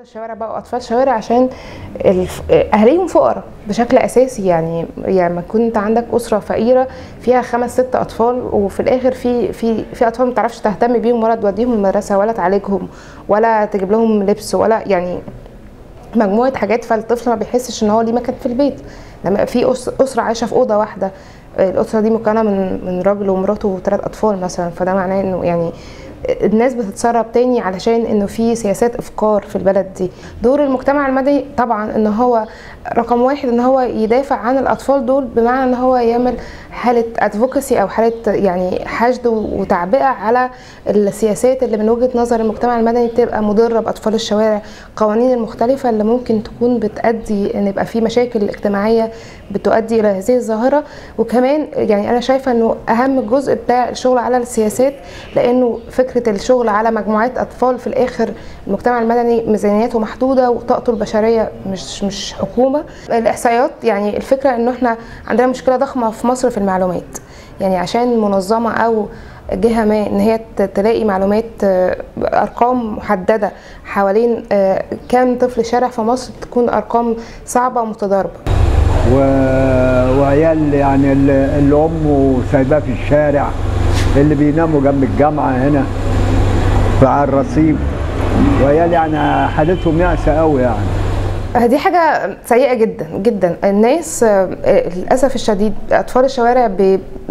الشوارع بقوا اطفال شوارع عشان اهاليهم فقراء بشكل اساسي. يعني ما كنت عندك اسره فقيرة فيها 5 6 اطفال، وفي الاخر في في في اطفال ما تعرفش تهتم بيهم ولا توديهم المدرسة ولا تعالجهم ولا تجيب لهم لبس ولا يعني مجموعة حاجات، فالطفل ما بيحسش ان هو ليه مكان في البيت. لما في اسره عايشه في اوضة واحدة، الاسرة دي مكونة من راجل ومراته و3 اطفال مثلا، فده معناه انه يعني الناس بتتسرب تاني علشان انه في سياسات افكار في البلد دي. دور المجتمع المدني طبعا ان هو رقم واحد ان هو يدافع عن الاطفال دول، بمعنى ان هو يعمل حاله advocacy او حاله يعني حشد وتعبئه على السياسات اللي من وجهه نظر المجتمع المدني بتبقى مضرة باطفال الشوارع، القوانين المختلفة اللي ممكن تكون بتؤدي ان يبقى في مشاكل اجتماعية بتؤدي الى هذه الظاهرة. وكمان يعني انا شايفه انه اهم جزء بتاع الشغل على السياسات، لانه فكرة الشغل على مجموعات اطفال في الاخر المجتمع المدني ميزانياته محدودة وطاقته البشرية مش حكومة. الاحصائيات يعني الفكرة انه احنا عندنا مشكلة ضخمة في مصر في المعلومات، يعني عشان منظمة او جهة ما ان هي تلاقي معلومات ارقام محددة حوالين كام طفل شارع في مصر تكون ارقام صعبة ومتضاربه. وعيال يعني اللي امه سايباه في الشارع، اللي بيناموا جنب الجامعة هنا على الرصيف، وعيال يعني حالتهم يأسة قوي. يعني دي حاجة سيئة جدا جدا. الناس للأسف الشديد أطفال الشوارع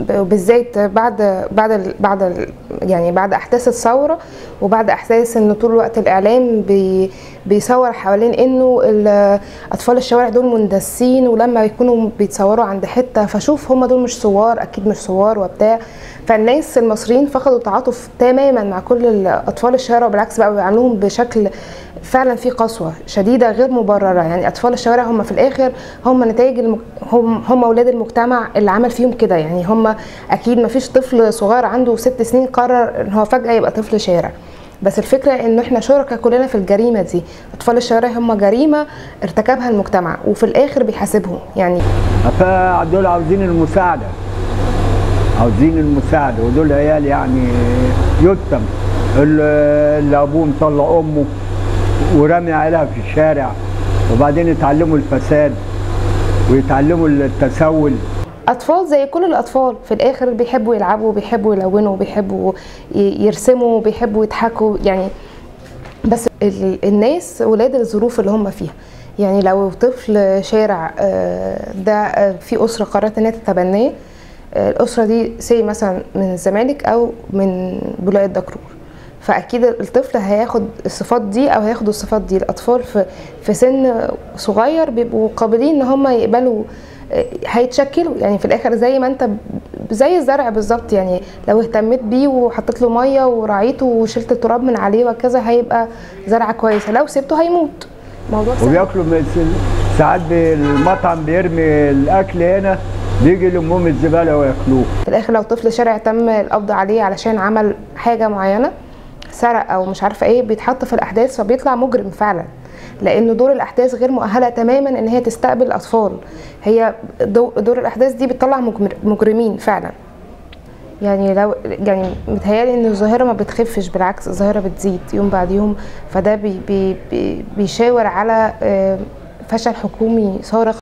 بالذات بعد بعد بعد يعني بعد أحداث الثورة وبعد أحداث إنه طول الوقت الإعلام بيصور حوالين إنه أطفال الشوارع دول مندسين، ولما يكونوا بيتصوروا عند حتة فشوف هم دول مش صور، أكيد مش صور وبتاع. فالناس المصريين فقدوا التعاطف تماما مع كل أطفال الشوارع، وبالعكس بقى بيعاملوهم بشكل فعلا في قسوة شديدة غير مبررة. يعني اطفال الشوارع هم في الاخر هم نتائج هم اولاد المجتمع اللي عمل فيهم كده. يعني هم اكيد ما فيش طفل صغير عنده 6 سنين قرر ان هو فجاة يبقى طفل شارع، بس الفكرة ان احنا شركاء كلنا في الجريمة دي. اطفال الشوارع هم جريمة ارتكبها المجتمع وفي الاخر بيحاسبهم. يعني فدول عاوزين المساعدة، عاوزين المساعدة، ودول عيال يعني يتم اللي ابوه مطلع امه ورمي عيالها في الشارع، وبعدين يتعلموا الفساد ويتعلموا التسول. اطفال زي كل الاطفال في الاخر بيحبوا يلعبوا، بيحبوا يلونوا، بيحبوا يرسموا، بيحبوا يضحكوا يعني. بس الناس ولاد الظروف اللي هم فيها. يعني لو طفل شارع ده في اسره قررت انها تتبناه، الاسرة دي سي مثلا من الزمالك او من بولاق الدكرور، فاكيد الطفل هياخد الصفات دي او هياخدوا الصفات دي. الاطفال في سن صغير بيبقوا قابلين ان هم يقبلوا، هيتشكلوا يعني في الاخر زي ما انت زي الزرع بالظبط. يعني لو اهتميت بيه وحطيت له مية ورعيته وشلت التراب من عليه وكذا هيبقى زرعه كويسة، لو سبته هيموت. موضوع سهل. وبياكلوا ساعات المطعم بيرمي الاكل هنا، بيجي لامهم الزبالة وياكلوه. في الاخر لو طفل شارع تم القبض عليه علشان عمل حاجة معينة، سرق او مش عارفه ايه، بيتحط في الاحداث فبيطلع مجرم فعلا، لانه دور الاحداث غير مؤهلة تماما ان هي تستقبل الاطفال. هي دور الاحداث دي بتطلع مجرمين فعلا. يعني لو يعني متهيألي ان الظاهرة ما بتخفش، بالعكس الظاهرة بتزيد يوم بعد يوم، فده بي بي بيشاور على فشل حكومي صارخ.